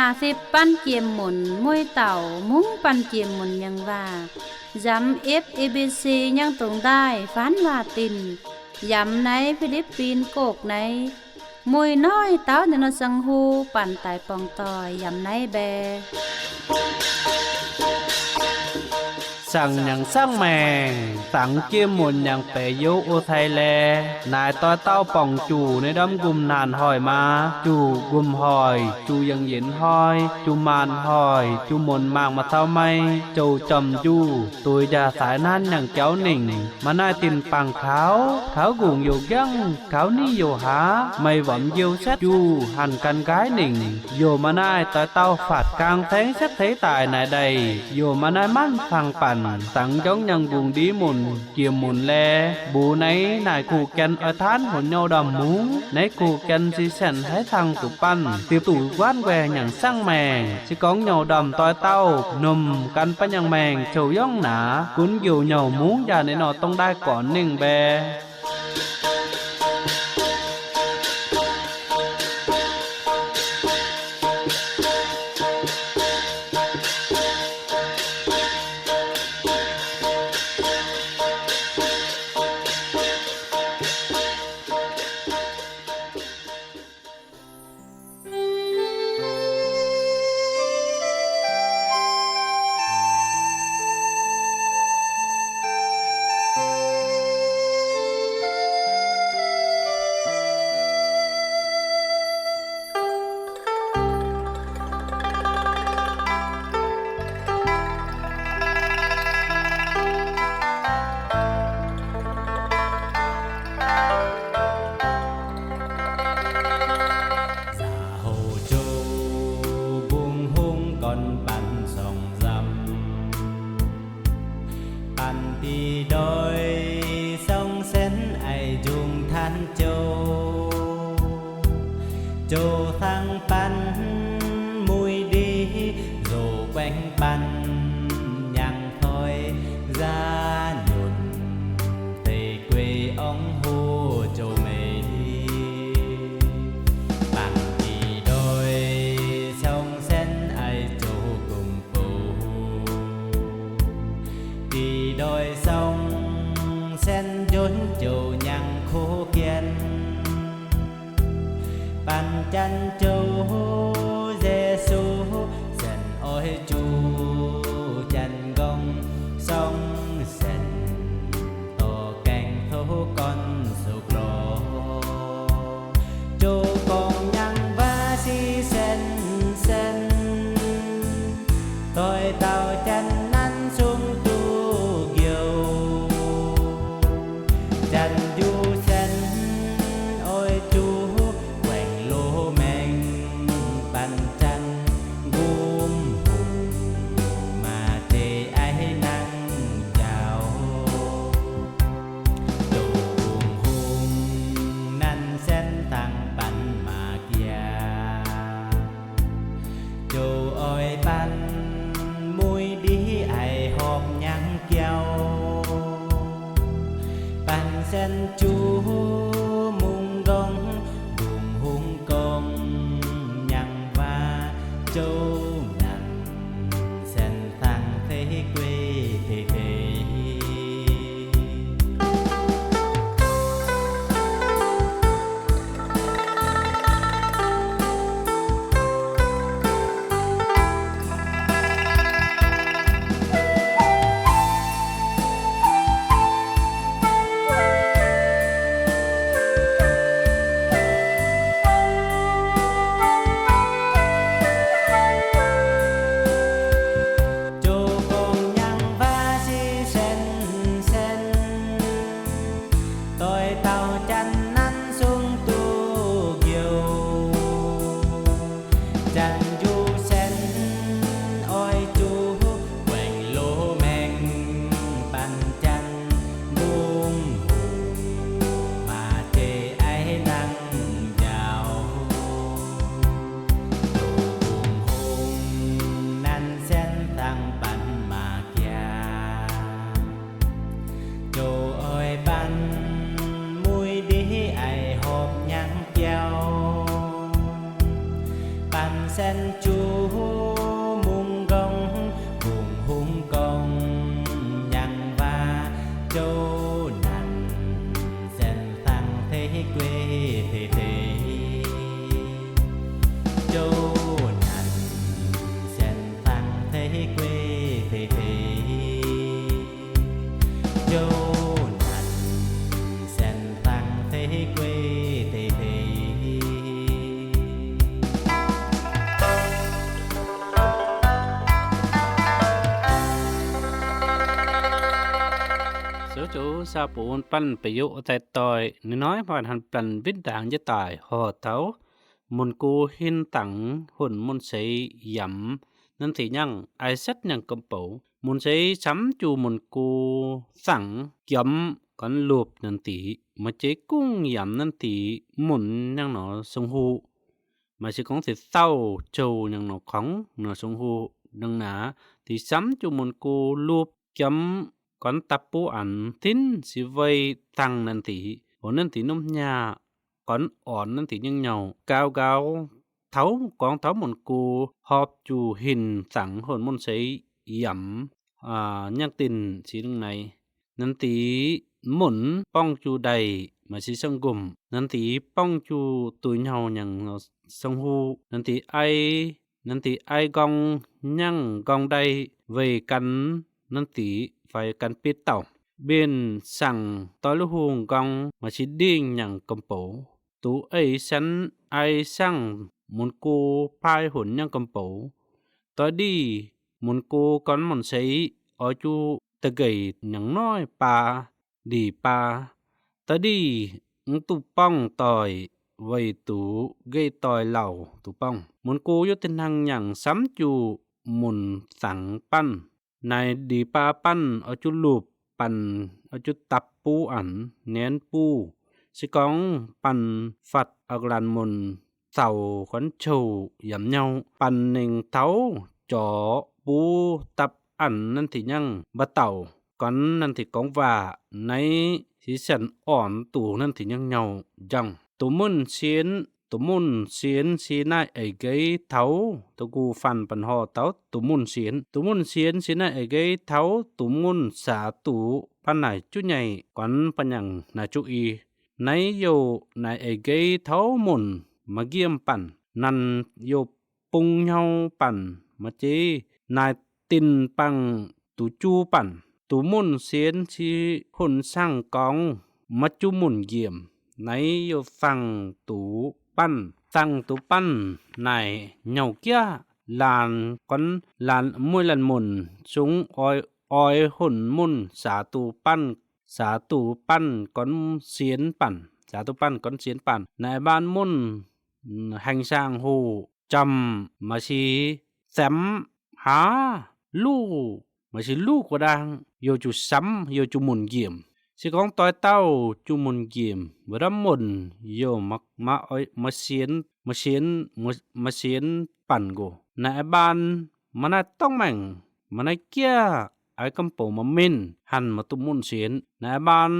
Aa^fipv banh jiex munc mueiz dauh mungv banh jiex munc nyangc waac, yamv F E B C nyangv dungx ndaaih faanv waac-dinc, yamv naaiv Fi^lipv^bin Gokv naaiv, mueiz noiv dauh ninh nor ziangh hu banh daaih borngz doic yamv naaiv mbae. Saangc nyangc saangv maengc, dangx jiex munc nyangc baeqc youz o cai laeh, naaic doix dauh borngc juc ninh ndorm nqumh naanc hoic maa, juc nqumh hoic, juc yangh yienx hnoi, juc maanc hoic, juc munc mangc maaih taux maiv, jouc jorm njuh, duix njaah saaix nanv nyangc jauv ningc. Maaih naaiv dinc bangc taux, taux nqungc youc nqangv, gaux ni youc haav, meih womx njiu setv juh hanc gan nqaaiv ningc. Youc maaih naaiv doix dauh faatv gaang saengv setv ceix daaih naaic ndaih, youc maaih naaiv manv fangx banh, dangx njorngv nyangc nqungc ndiev munc jiex munc laeh, mbuox naaiv naaic kuh gaen oix taanv hmuonx nyouh ndorm mungv, naaiv kuh gaen si saeng haiv cang zuqc banh, diuh duqv guaanv nquaengx nyangc saangv maengc. Se gorngv nyouc ndorm doix dauh nomc gan banh nyangc maengc jouh yorngv naaic, gunv youc nyouc mungv njaah ninh nor dongh ndaaih gornc ningh mbae. Nza'houc jouv mbungh hungh gorn banh sorng nzamc, banh dih ndoih sorng senv aiv njungh tanv jouv. Jouv cangv banh muic ndiev nzoqc guaengv banh nyangc toi nza'nyunc deic guei orngv hoc jouv meix. Banh dih ndoih sorng senv aiv jouv gomh bouc, dih ndoih sorng senv njunc jouv nyangc kov gien. Banh janx jouv Yesu, senv oix juqv janx nqorngv sorng senv dorh gaengh tov gorn sou glor. Jouv gorngv nyangv waac si senv senv, doix dauh janx nanv sung duqv njoux. Janx njuv senv oix zuqc guaengh loz-maengc banh janx nqumh hungh, maaih zeiz aiv nangc njaaux. Doqc nqumh hungh nanv senv dangh banh maa jaax, jouv oix banh muic ndiev aiv horpc nyangv jauv. Banh senv juv mungh nqorngv, nqumh hungh gorngv nyangv waac, jouv nangc senv dangh fei guei deix deix. Jouv gorngv nyangv waac si senv senv, doix dauh janx nanv sung duqv njoux. Janx njuv senv oix zuqc guaengh loz-maengc banh janx nqumh hungh, maaih zeiz aiv nangc njaaux. Doqc nqumh hungh nanv senv dangh banh maa jaax, jouv oix banh muic ndiev Saeng juv mungv nqorngv, bungx hungh gorngv nyangx waac, jouv naanc saeng-fangx tei guei tei tei, jouv naanc saeng-fangx tei guei tei tei, jouv naanc saeng-fangx tei guei tei tei. Zoux zoux saa bun banh ba'yoqv daaih doic, ninh hnoi maaih hnangv banh witv ndaangc jienv daaih horh taux mun go hin dangx hunh mun seix yamc naaiv deix nyangv ai setv nyangv gomh bouc. Mun seix camv juh mun go fangx giomv gorn lupc naaiv deix, maaih jeiv gungv yamc naaiv deix munc nyangv nor song huc. Maaih se gorngv se dauh jouh nyangv nor kongx nor song huc. Ndongc naaiv deix camv juh mun go lupc giomv gorn dapv buv anx tinv se weih dangh naaiv deix, oix naaiv deix ndomv nyaah gorn ornx naaiv deix nyangv nyouh gauh gauh taux gorngv taux mun go horpc juh hinc zaangc hunh mun seix yamc nyangv dinc se ndongc naaiv. Naaiv deix munc borngv juh ndaic maaih se sangv nqumh, naaiv deix borngv juh duih nyouh nyangv song huc, naaiv deix ai, naaiv deix ai nqorng nyangv nqorng ndai weih gan naaiv deix fai gan betv dauh. Mbenc saangc doix luv hungh nqorng maaih se ndingh nyangv gomh bouc. Duqv eix senv ai sangv mun go paaiv hunc nyangv gomh bouc. Doix ndih mun go gorn mun seix oix juh da'nqeic nyangv noiv baa, ndih baa. Doix ndih mv duqv borngv doic weic duqv nqeic doic lauh duqv borngv. Mun go yiem deix hnangv nyangv samv juh mun zangx banh. Naaic ndih baa banh oix juh lupc banh, oix juh dapv buv anx, nenv buv. Se gorngv banh fatv a'laanh munc zaux gorn qouh yamc nyouh, banh nengh taux jorc buv dapv anx naaiv deix nyangv mba'dauh gorn naaiv deix gorngv waac naaiv se sienx ornx duqv naaiv deix nyangv nyouh njang. Duqv munv sienx, duqv munv sienx se naaiv eix nqeiv taux, da'nqox fanh banh horh taux duqv munv sienx. Duqv munv sienx se naaiv eix nqeiv taux duqv munv saax duqv banh naaic juqv nyeic gorn banh nyangc naaic juqv i. Naaiv youh naaic eix nqeiv taux munc maaih nqemh banh, naanc youh bung hnyouv banh, maaih jeiv naaic dinc bangh duqv juv banh. Duqv munv sienx se hunh sangh gorngv maiv juv munc nqemh, naaiv youh fangh duqv banh. Fangh duqv banh naaic nyouh jaav laanh gorn, laanh mueiz laanh munc zungv oix, oix hunh munv saax duqv banh, saax duqv banh gorn sienx banh, saax duqv banh gorn sienx banh. Naaiv mbaan munv haengh saang-hoc, jamc, maaih si zemx, haa, luv, maaih si luv gu'nguaaic ndaang, youh juqv samv, youh juqv munc nqemh. Se gorngv doix dauh juqv munc nqemh, wuov ndaamv munc youh maiv, maiv oix, maiv sienx, maiv sienx, maiv sienx banh nqox. Naaiv mbaan maaih naaiv dorngv maengc, maaih naaiv jaav, a'gomh bouc maaih mienh hanc maaih duqv munv sienx. Naaiv mbaan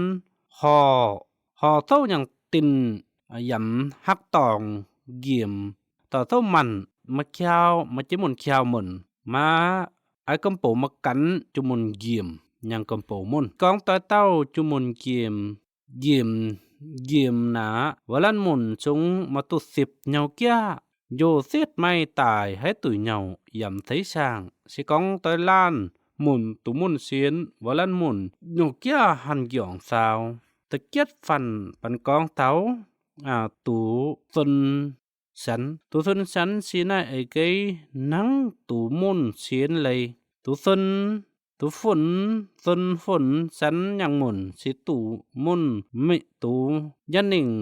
horc, horc zouv nyangc dinc yamc haav dorngx nqemh, dorh zouv maanc, maaih qau, maaih jiex munc qau munc, maaih a'gomh bouc maaih ganx juqv munc nqemh nyangc gomh bouc munv. Gorngv doix dauh juqv munc nqemh, nqemh, nqemh naaic, wuov laanh munc zungv maaih duqv sipc hnyouv jaav, njoh setv maiv daaih haaix duqv nyouh yamc seix saangh. Se gorngv doix laanh munc duqv munv sienx, wuov laanh munc nyouh jaav hanc njiec saau. Da'jietv fanh baan gorngv taux duqv sun sanx. Duqv sun sanx se naaiv eix geix hnangv duqv munv sienx leiz. Duqv sun, duqv funx, sun funx sanx nyangc munc se duqv munv mingh duqv njang ningh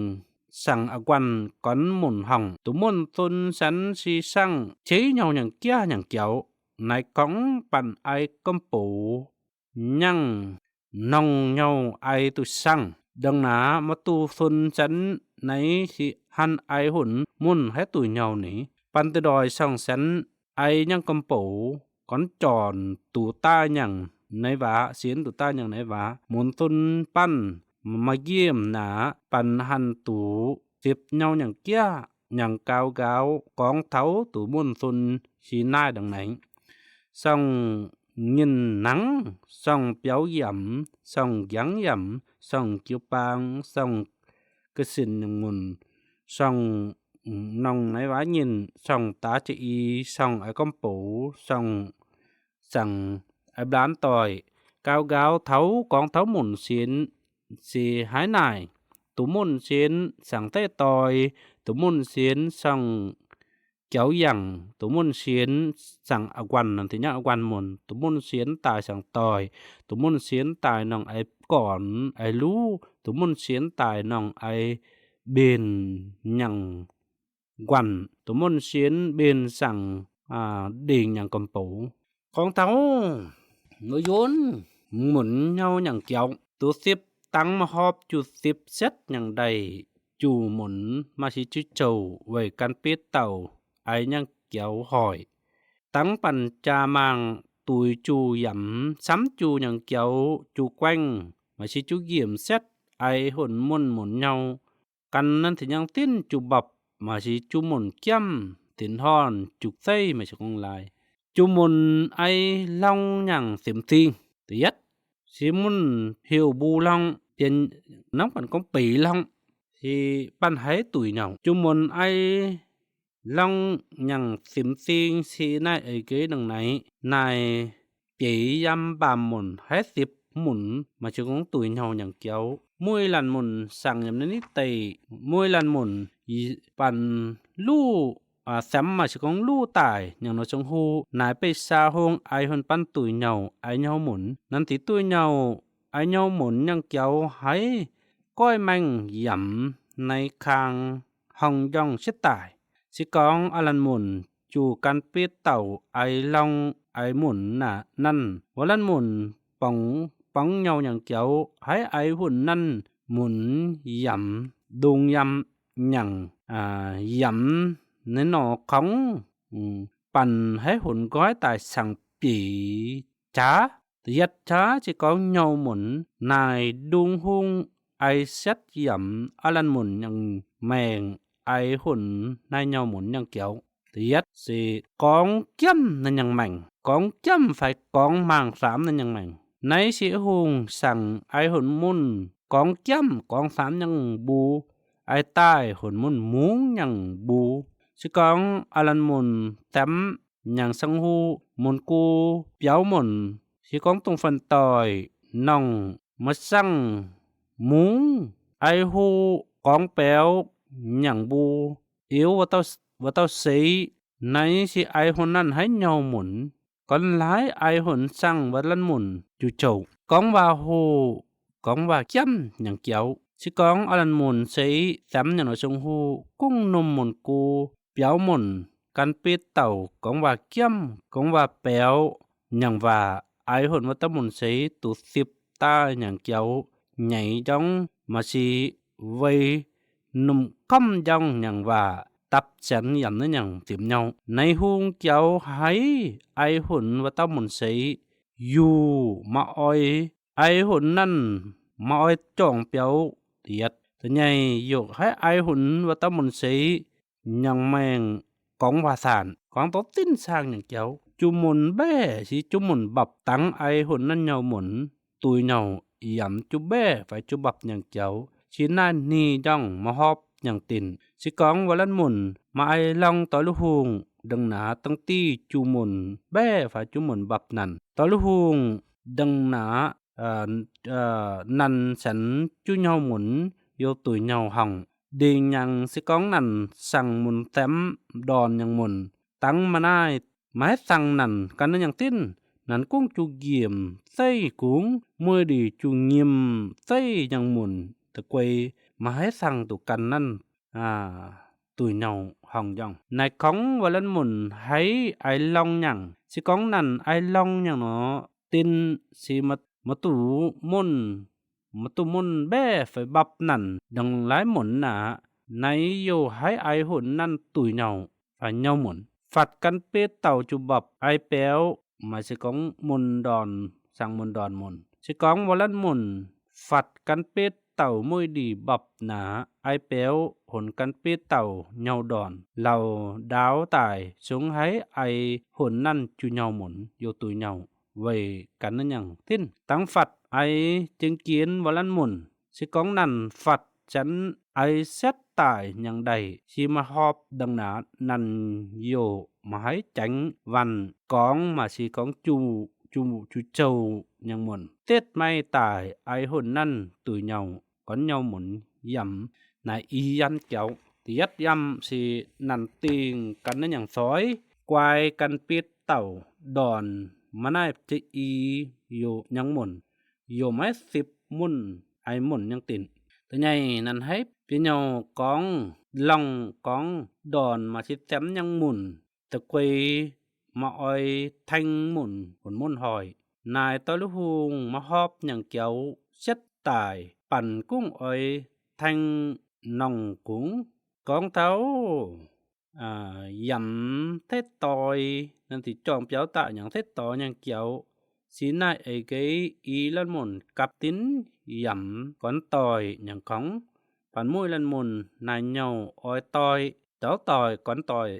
sangx a'nguaanh gorn munc horngh. Duqv munv sun sanx se sangh jeiv hnyouv nyangc jaav nyangc jaux. Naaiv gorngv banh ai gomh bouc nyangh nongh hnyouv ai duqv sangh. Ndongc naaiv maiv duqv sun sanx naaiv se hanc ai hunc munv haaix duqv hnyouv ni. Banh deix ndoih sangh sanx ai nyangh gomh bouc gorn jornc duqv daaih nyangh naaiv waac, sienx duqv daaih nyangh naaiv waac. Munv sun banh maaih nqemh naaic, banh hanc duqv sipc hnyouv nyangc jaav nyanc gau nqaaux gorngv taux duqv munv sun si naaiv ndongc naaiv. Sorng nyinh nangv, sorng biaux yamc, sorng njangv yamc, sorng jiu-baang, sorng ga'sinx nyungc munc, sorng nongh naaiv waac nyinh, sorng daav jiex i, sorng eix gormx boux, sorng zaangc eix mbaanx doic, gau nqaaux taux gorngv taux munv sienx se haaix naaic. Duqv munv sienx zaangc deic doic, duqv munv sienx sorng jauv yangc, duqv munv sienx zaangc a'nguaanh, nangc tengx nyangv a'nguaanh munc, duqv munv sienx daaih zaangc doic, duqv munv sienx daaih nongh eix gornx eix luv, duqv munv sienx daaih nongh eix mbenc nyangc nquanh, duqv munv sienx mbenc zaangc ndingc nyangc gormx boux. Gorngv taux mbuo yunv munc nyouv nyangc jauv, duqv sipv dangv maiv hopv juv sipv setv nyangc ndaih juv munc maaih si juv jouh weic gan betv dauh aiv nyangc jauv hoic. Dangv banh jaa maangh duix juv yamc, camv juv nyangc jauv juv guaengv, maaih si juv njiemc setv aiv hunc munc munc nyouv. Gan nanv tengx nyangv dinv juv mbapv, maaih si juv munc jamv dinc horn juv zeiv, maaih si gorngv laaix juv munc aiv lorngh nyangc simx zingh. Da'yietv se munv heuc mbuo lorngh, dien nangv banh gorngv beix lorngh, se banh haiv duih nyouh. Juv munc aiv lorngh nyangc simx zingh se naaiv eix geix ndongc naaiv. Naaiv bieiv yiem mbaamh munc haiv sipv munc, maaih si gorngv duih nyouh nyangc jauv. Mueiz laanh munc saangc yiem naaiv nitv deic, mueiz laanh munc banh luv, semx maaih si gorngv luv daaih nyangc nor zong huv. Naaiv beiv-saa hungh aiv hunc banh duih nyouh aiv nyouv munc. Nanv deix duih nyouh aiv nyouv munc nyangc jauv haiv goiv maengh yamc naaiv kang horngh njorngh sieqv daaih. Se gorngv aav laanh munc juv gan betv dauh aiv lorngh aiv munc naaiv, nanv wuov laanh munc borngz, borngz nyouh nyangc jauv haiv aiv hunc nanv munc yamc ndung yiem nyangc, yamc naaiv nor kongx banh haiv hunc nqoi daaih cangx bieiv jaax. Da'yietv jaax se gorngv nyouh munc naaiv ndung hungh aiv setv yamc aav laanh munc nyangc maengc aiv hunc naaiv nyouh munc nyangc jauv. Da'yietv se gorngv jamv naaiv nyangc maengc, gorngv jamv fai gorngv maangh saamv naaiv nyangc maengc. Naaiv se hungh saangc aiv hunc munc gorngv jamv gorngv saamv nyangc mbuo, aiv daaih hunc munc mungv nyangc mbuo. Se gorngv aav laanh munc semx nyangc zong huv munc gu biaux munc, se gorngv dongh fan doic nongh maiv zangh mungv aiv huv gorngv biaux nyangc mbuo, iu wuov dauh seix. Naaiv se aiv hunc nanv haiv nyouh munc. Gorngv laaix aiv hunc zangh wuov laanh munc juv jouh, gorngv waac hoqc, gorngv waac jamv nyangc jauv. Se gorngv aav laanh munc seix semx nyangc nor zong huv gungv norm munc gu biaux munc gan betv dauh gorngv waac jamv gorngv waac biaux nyangc waac, aiv hunc wuov dauh munc seix duqv sipv daaih nyangc jauv nyaiz njorngv maaih si wei norm gamv njorngh nyangc waac dapv sienx yaac naaiv nyangc zimc nyouh. Naaiv hungh jauv haiv aiv hunc wuov dauh munc seix yuh maiv oix, aiv hunc nanv maiv oix jorngc biaux. Da'yietv da'nyeic yaac haiv aiv hunc wuov dauh munc seix nyangc maengc gorngv waac saanc, gorngv douz dinv saang nyangc jauv. Juv munc mbaeqc se juv munc mbapv dangv aiv hunc nanv nyouh munc duih nyouh yaac juv mbaeqc fai juv mbapv nyangc jauv. Se naaiv hnih njorngh maiv hopv nyangc dinc. Se gorngv wuov laanh munc maaih aiv lorngh doix lu hungh, ndongc naaiv dangh diuh juv munc mbaeqc fai juv munc mbapv nanc. Doix lu hungh ndongc naaiv nanc sienx juv nyouh munc youh duih nyouh horngh. Ndingc nyangc se gorngv nanc saangh munc semx ndorn nyangc munc, dangv maaih naaiv maiv haih saangh nanc gan naaiv nyangc dinv. Nanc gungv juv njiemc zeiv kungx, mueiz ndeic juv nyimc zeiv nyangc munc da'guei, maiv haih saangh duqv gan nanv duih nyouh horngh njorngh. Naaiv gorngv wuov laanh munc haiv aiv lorngh nyangc. Se gorngv nanc aiv lorngh nyangc nor, dinc se maiv duqv munc, maiv duqv munc mbaeqc fai mbapv nanc ndongc laaix munc aqv. Naaiv youh haiv aiv hunc nanv duih nyouh fai nyouh munc. Fatv gan betv dauh juv mbapv aiv biaux, maaih se gorngv mun ndorn, saangh mun ndorn munc. Se gorngv wuov laanh munc fatv gan betv dauh mueiz-ndiev mbapc naaic, ai biaux hunc gan bieiv dauh nyouh ndorn lauh ndaauv daaih, zungv haiz ai hunc naaiv juh nyouh munc youh duih nyouh weic gan naaiv nyangc dinv. Dangv fatv ai jeng jienv wuov lanv munc, se gorngv naaic fatv zanv ai setv daaih nyangc ndaih, si maaih horpc ndongc naaic, naaic youh maaih haiz jangx wanh gorngv, maaih si gorngv juv, juv, juv zouh nyangc munc. Setv maiv daaih ai hunc naaiv duih nyouh, gorngv nyouh munc yamc naaic i yanv jauv. Da'yietv yamv se naaic dingh gan naaiv nyangc zoix, guai gan bieiv dauh ndorn, maaih naaiv jiex i youh nyangc munc, youh maiv sipv munc, ai munc nyangc dinc. Da'nyeic naaic haiz biauv nyouh gorngv, longh gorngv ndorn maaih si siemv nyangc munc, da'guei maaih oix tengx munc, hunc munc hoic. Naaic doix-luv hungh maiv horpc nyangc jauv setv daaih banh gungv oix tengx nongh gungv. Gorngv taux yamc teiv doix, naaiv deix jorngh biaux daaih yangh teiv doix nyangc jauv, se naaiv eix nqeiv i lanv munc gapv dinv yamc gornv doix nyangc gorngv, banh mueiz lanv munc naaic nyouh oix doix, zaux doix gornv doix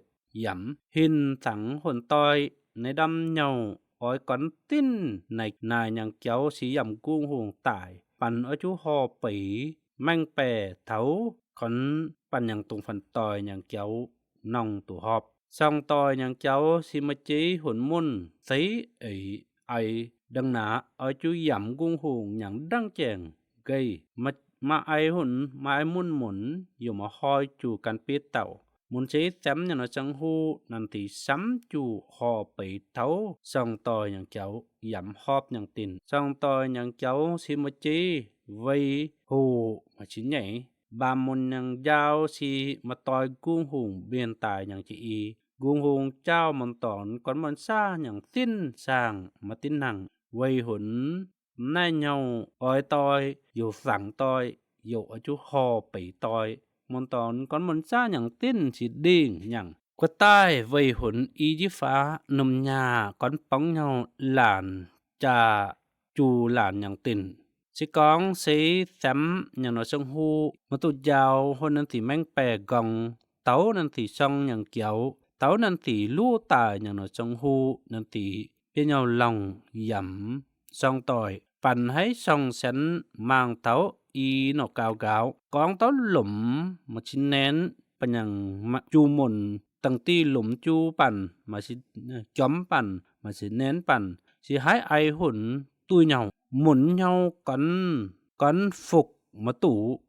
yamc, hinc zangc hunc doix naaiv ndamv nyouh oix gornv dinv naaic, naaic nyangc jauv se yamc gungv hungh daaih banh oix juv horh beiz maeng-baeqc taux gornv banh nyangc dungx fanh doix nyangc jauv nongh duqv horpc. Sorng-doix nyangc jauv se maaih jeiv hunc munc seix eix, eix ndongc naaic oix juv yamc gungv hungh nyangc ndangv jaengc nqeiv. Maaih, maaih eix hunc, maaih eix munc munc youh maaih hoi juh gan bieiv dauh. Munc seix siemv nyei nor, zangc huv naaic deix samv juh horh beiz taux sorng-doix nyangc jauv yamc horpc nyangc dinc. Sorng-doix nyangc jauv se maaih jeiv weic hoc maaih cin nyeic. Mbaamh munc nyangc njaaux se maaih doix gungv hungh mbienx daaih nyangc jiex i. Gungv hungh jaauv munc dorngx gornv muonc saav nyangc dinv saangh maaih dinv nangh. Weic hunc naaiv nyouh oix doix, youh zangc doix, youh oix juv horh beiz doix. Munc dorngx gornv muonc saav nyangc dinv se ndingh nyangc. Guaix daaih weic hunc i jienv faaux, norm nyaah gornv borngv nyouh laanh jaa juh laanh nyangc dinc. Se gorngv seix siemv nyei nor, zangc huv maaih duqv njaaux hon naaiv deix maeng-baeqc nqorngv, taux naaiv deix sorng nyangc jauv, taux naaiv deix luv daaih nyei nor, zangc huv naaiv deix biauv nyouh longh yamc sorng-doix, banh haiv sorng sienx mangc taux i norqc gaux nqaaux. Gorngv taux lomc maaih cin-nenx, banh nyangc juh munc dangh diuh lomc juh banh, maaih si jorm banh, maaih si nenx banh, se haiz ai hunc duih nyouh, munc nyouh gornv, gornv fukv maiv duqv.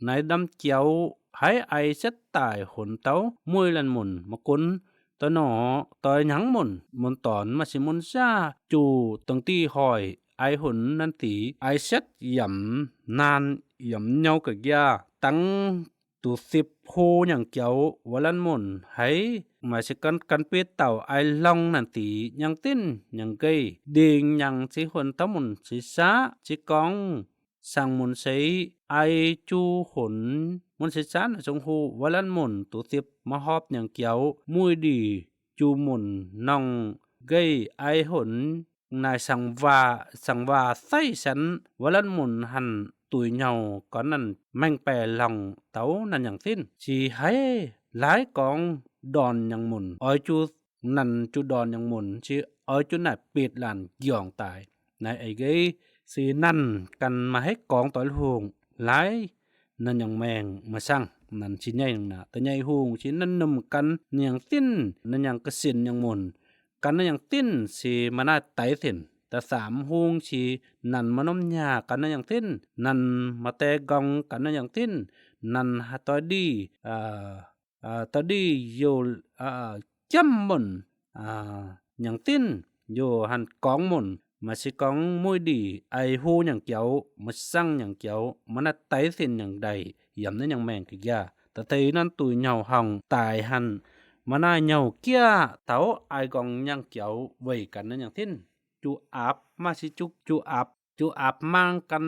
Naaiv ndamv jauv haiz ai setv daaih hunc taux mueiz laanh munc maiv gunv doix norqc doix hnyangx munc, munc dorngx maaih si munc saav juh dangh diuh hoic, ai hunc naaiv deix ai setv yamc naanh yamc nyouh ga'njaa dangv duqv sipv hlo nyangc jauv wuov laanh munc haiz maaih se gan, gan bieiv dauh ai longh naanh deix nyangc dinv nyangc nqeiv. Ndingc nyangc se hunc taux munc seix saav, se gorngv saangv munc seix ai juh hunc, munc seix saav naaic zangc huv wuov laanh munc duqv sipv maiv horpc nyangc jauv, mueiz ndiev juh munc nongh nqeiv ai hunc. Naaic saangv waac, saangv waac saiv sienx wuov laanh munc hanc duih nyouh gornv naanh maeng-baeqc longh taux naanh nyangc dinv. Se haiz laaix gorngv ndorn nyangc munc oix juh, naanh juh ndorn nyangc munc se oix juh naaic bitv laanh njorngc daaih. Naaiv eix nqeiv se naanh ganh maaih haiv gorngv doix-hungh laaix naanh nyangc maengh maaih saangv naanh cin nyeic naaic. Da'nyeic hungh se naanh norm gan naanh nyangc dinv, naanh nyangc ga'sinx nyangc munc, gan naanh nyangc dinv se maaih naaiv daix sinc. Da'saamx hungh se naanh maaih norm nyaah gan naanh nyangc dinv, naanh maaih die nqorngv gan naanh nyangc dinv, naanh haih doix ndiev, doix ndiev youh jamv munc nyangc dinv, youh hanc gorngv munc, maaih se gorngv mueiz ndiev ai hlo nyangc jauv, maaih saangv nyangc jauv, maaih naaiv daix sinc nyangc ndaic yaac naaiv nyangc maengh ga'njaa. Da'deix naaiv duih nyouh horngh daic hanc, maaih naaiv nyouh jaav taux ai nqorngv nyangc jauv weic gan naanh nyangc dinv. Juqv aapv maaih se juqv, juqv aapv, juqv aapv mangv gan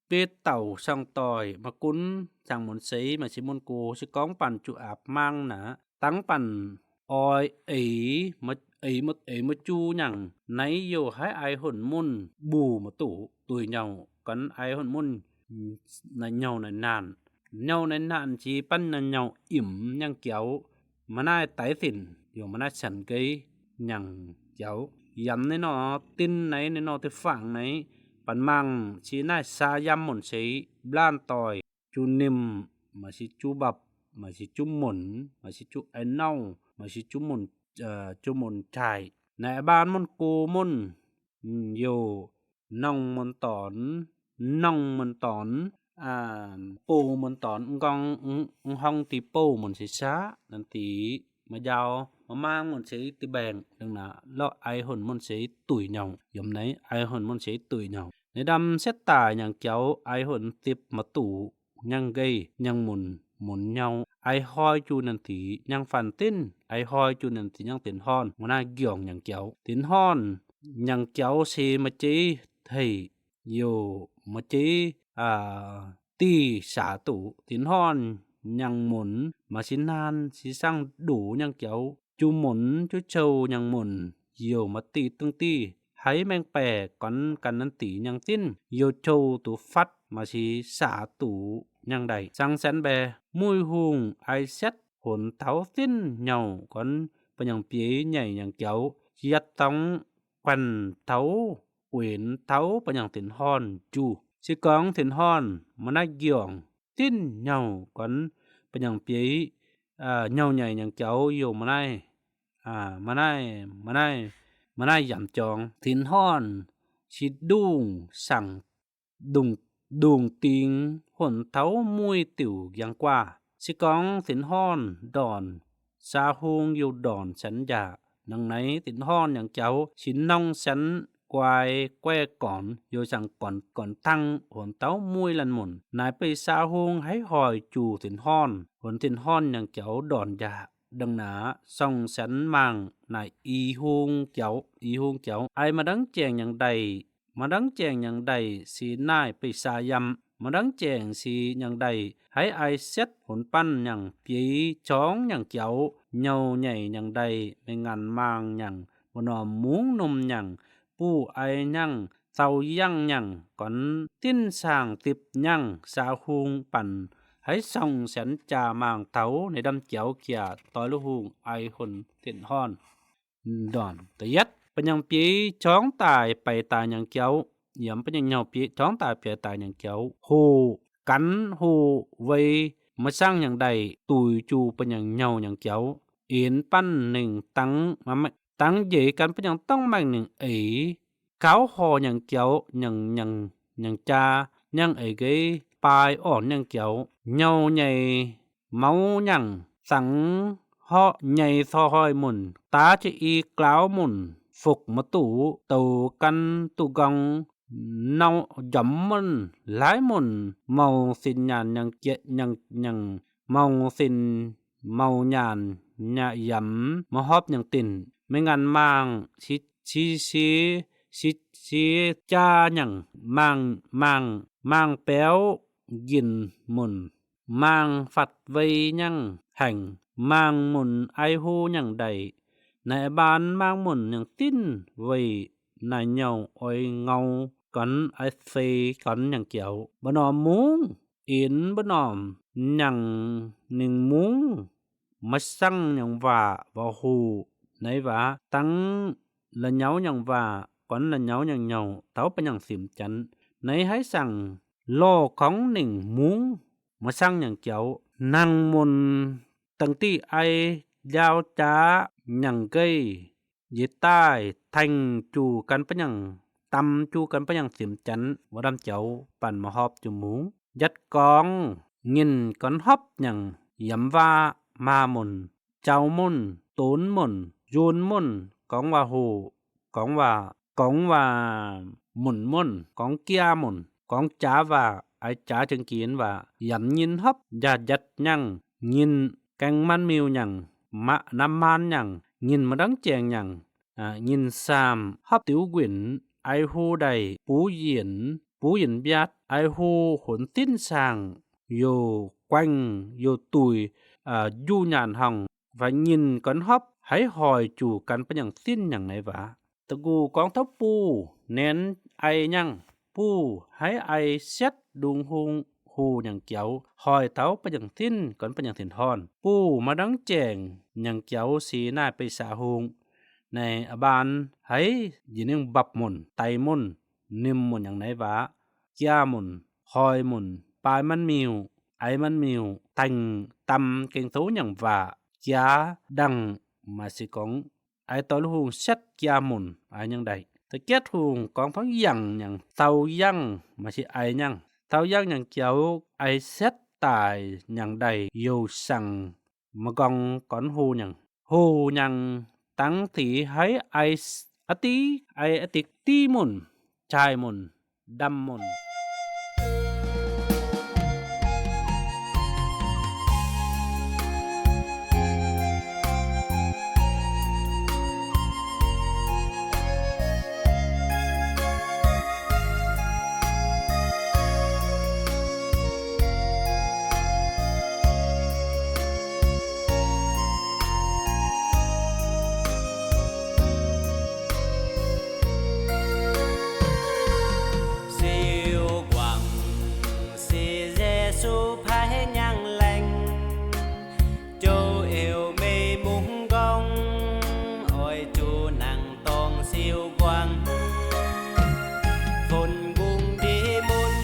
bieiv dauh saangv doic, maiv gunv saangv munc seix, maaih se munc gox, se gorngv banh juqv aapv mangv naaic, dangv banh oix eix, eix, eix maiv juv nyangc, naaiv youh haiz ai hunc munc mbuo maiv duqv. Duih nyouh gan ai hunc munc naaic nyouh naaic naanc. Nyouh naaic naanc jiex banh naaic nyouh imc nyangh jaux, maaih naaiv daix zinc yaac maaih naaiv cien geiv nyangh jaux. Yaac naaiv nor din naaiv, naaiv nor deix fangx naaiv, banh mangc se naaiv saa yam munc seix mbilaanh doic, juv nimh, maaih se juv mbapc, maaih se juv munc, maaih se juv ai nauv, maaih se juv munc, juv munc jaaix. Naaiv baan munc go munc, youh nongh munc dornx, nongh munc dornx, bouh munc dornx, mv gorngv mv horngv deix bouh munc seix saqv, nanv deix maaih njaaux, maaih maang munc seix deix mbaengc, dongh naaic lorqc, ai hunc munc seix duic nyouh. Yiem naaiv ai hunc munc seix duic nyouh. Naaiv ndamv setv daaih nyangc jaux, ai hunc zipv maiv duqv nyangh nqeih nyangh munc, munc nyouh, ai hnoi juv nanv deix nyangh fanh dinv, ai hnoi juv nanv deix nyangh dinc horn, maaih naaiv nqorngc nyangc jaux. Dinc horn nyangc jaux se maaih jeiv heic, youh maaih jeiv diqv saax duqv. Dinc horn nyangc munc maaih se naanh se sangv ndoqc nyangh jaux. Juv munc, juv cou nyangc munc, youh maaih diqv dongh diqv haiz maengh baeqc gornx ganh nanv deix nyangh dinv, youh cou duqv fatv maaih se saax duqv nyangh ndaic. Sangv sienx mbaeqc muic hungh ai sietv hunc taux dinv nyouh gornv ba'nyangh bieiv nyaic nyangc jaux, yietv dorngx guanh taux, guenx taux ba'nyangh dinc horn juv. Se gorngv dinc horn maaih naaiv nqorngc dinv nyouh gornv ba'nyangh bieiv nyouh nyaic nyangc jaux, youh maaih naaiv, maaih naaiv, maaih naaiv yamc jorngx. Dinc horn se ndungh saangc, ndungh dingx hunc taux muic diuc yangh guaav. Se gorngv dinc horn ndornc, saa hung youh ndornc sienx njaaux. Nangh naaiv dinc horn nyangc jaux se nongh sienx guaix guaix gornx, youh saangc gornx gornx tangv hunc taux muic laanh munc. Naaiv beiv saa hung haiz hoic juv dinc horn, hunc dinc horn nyangc jaux ndornc njaaux. Dongh naaiv song sienx mangc naaic i hung jaux, i hung jaux. Ai maaih ndangv jaengc nyangc ndaic, maaih ndangv jaengc nyangc ndaic se naaiv beiv saa yam. Maaih ndangv jaengc se nyangc ndaic haiz ai sietv hunc banh nyangc bieiv jorngx nyangc jaux, nyouh nyaic nyangc ndaic, mingh ngaanc maangh nyangc, mbu'ndongx mungv norm nyangc, buv ai nyangh, zaux yangh nyangc, gornv dinv saangc dipc nyangh, saa hung banh haiz song sienx jaa mangc taux naaiv ndamv jaux jaax doix luv hungh ai hunc dinc horn ndornc. Da'yietv, ba'nyangh bieiv jorngx daaih baix daaih nyangc jaux, yiem ba'nyangh nyouh bieiv jorngx daaih baix daaih nyangc jaux, hoqc, ganx hoqc wei, maiv sangv nyangc ndaic duix juv ba'nyangh nyouh nyangc jaux, inx banh ninh dangx, dangx njiec gan ba'nyangh dorngv maengh ninh eix, gaux horh nyangc jaux, nyangc jaa, nyangh eix nqeiv baaix orn nyangc jaux, nyouh nyaic maux nyangh, zangx horqc nyaic corc hoic munc, daav jiex i glaaux munc, fouv maiv duqv douc gan duqv nqorng, nau njomc munc, laaix munc maux sin nyaanh nyangc, maux sin maux nyaanh, yamc maiv hopv nyangc dinc, mingh ngaanc maangh, si, si, si jaa nyangc, maangh, maangh, maangh biauv nqinc munc, maangh fatv wei nyangh haengc, maangh munc ai hu nyangc ndaic. Naaiv baan maangh munc nyangc dinv weic naaic nyouh oix ngau gornx, oix fei gornx nyangc jaux. Mbu'ndongx mungv, inx mbu'ndongx nyangc, ninh mungv maiv sangv nyangc waac waac hoqc. Naaiv waac dangv la'nyauv nyangc waac, gornx la'nyauv nyangc nyouh taux ba'nyangh simc janx. Naaiv haaix sangc lorh gorngv ninh mungv maiv sangv nyangc jaux, hnangv munc dangh diqv ai njaaux jaax nyangc nqeiv njiec daaih tengx juv gan ba'nyangh, damh juv gan ba'nyangh simc janx wuov ndamv jaux, banh maiv hopv juv mungv. Yietv gorngv ninh gornx hopv nyangc, yiem waac maaz munc, jaux munc, donx munc, nzuonx munc, gorngv waac hoqc, gorngv waac, gorngv waac munc munc, gorngv jaa munc, gorngv jaax waac, ai jaax jangx ginx waac, yaac ninh hopv njaatc njaatc nyangh, ninh gaeng maanv miuh nyangh, maqv namv maanv nyangh, ninh maiv ndangv jaengh nyangh, ninh saamh hopv diuv nquinc, ai hu ndaaih buv yienc, buv yienc mbiatc, ai hu hunx dinv saangh, youh guaengh youh duih, njuv nyaanh horngh, fai ninh gornx hopv haiz hoic juv gan ba'nyangh dinv nyangh naaiv waac. Da'nqox gorngv taux buv nenx ai nyangh, buv haiz ai sietv ndongc hung, hoh nyangc jaux, hoic taux ba'nyiec sinv, gorngv ba'nyiec sinc horn, buv maaih ndangv jaengc nyangc jaux si naaiv beiv saax hung. Naaiv a'baan haiz njiec ningv mbapc munc, daix munc, nimc munc nyangc naaiv waac, jaa munc, hoic munc, baaix manv miuc, aiz manv miuc, daengx dam gengh souv nyangc waac, jaax ndangh, maaih se gorngv aiz doix lu hungh setv jaa munc aiz nyangc ndaih. Da'jietv hungh gorngv fangx yangh nyangc dau yangh, maaih se aiz nyangh dau yangh nyangc jaux aiz setv daaih nyangc ndaih youh sangx. Ma'nqorngv gorngv hoh nyangc, hoh nyangc dangx sic haiz aiz a'div, aiz a'div div munc, jaaix munc, ndamv munc. Siou guangc se Yesu paaiv nyangv laengz, jouh eux meih mungh nqorngv, oix zuqc nangc dorngx siou guangc. Funx nqungh ndiev mun,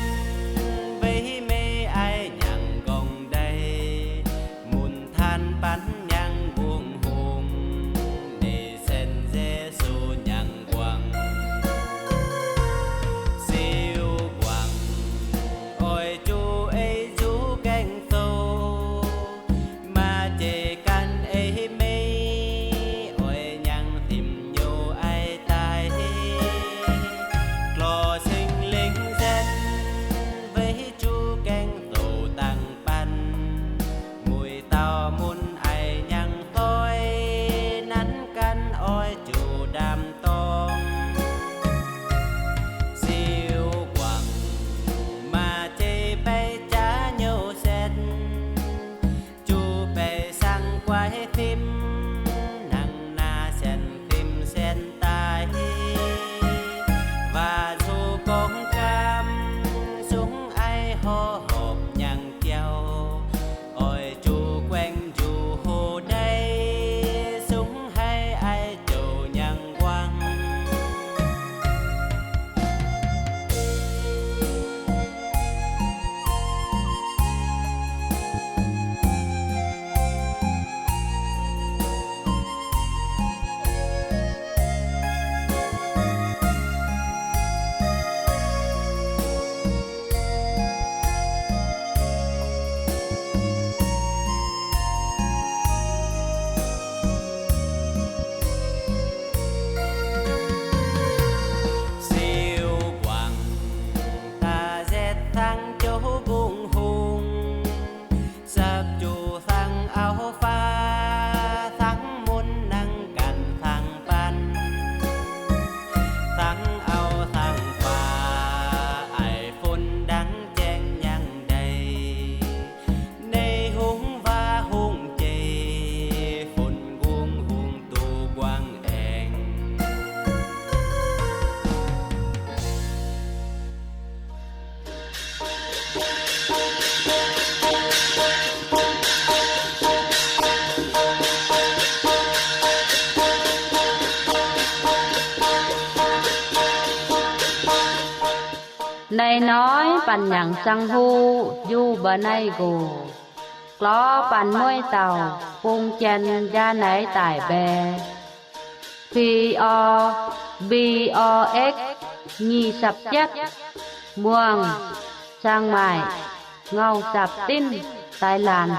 weic meih aiv nyangc nqorngv ndaih, mun tanv banv nyangv nqungh hungh, ninh sen Yesu nyangv guangc. Siou guangc oix zuqc ei nzuqc gaengh zoux, maaih jeiz gan ei meih oix nyangv simx nyouh aiv daaih. Lorz Singx Lingh nzengc, weic zuqc gaengh zoux dangh banh, mueiz dauh mun aiv nyangv doix, nanv gan oix zuqc ndaam dorngx. Siou guangc maaih jeiz baeqc jaax nyouh setv, zuqc baeqc saang guaix fim, nangh naaiv sienx fim sienx daaih, waac nzuqc gong gaam, sungx aiv horpc nyangv jauv, oix zuqc guaengv njuqc hoc ndeic, sungx haiz aiv jouh nyangv nquangc. Siou guangc da'yietv zaangc jouv nqungh hungh, sapv juqc zaangc auv-faav, zaangc mun nangh ganh zaangc banh, zaangc auv zaangc faav, aiv fun ndaangc jaeng nyangv ndaih, nei hungh waac hungh jeiv, funx nqungh hungh duqv guangc aengx. Naaiv hnoi Banh Nyaangc Sang Huv yungh mba'naaiv nqox, glor banh mueiv dauh bung Janx njaa naaiv daic mbae, P O Box nyic sapc jietv, Muangh, Chiang Mai, Ngau Zapc Dinv, Thailand.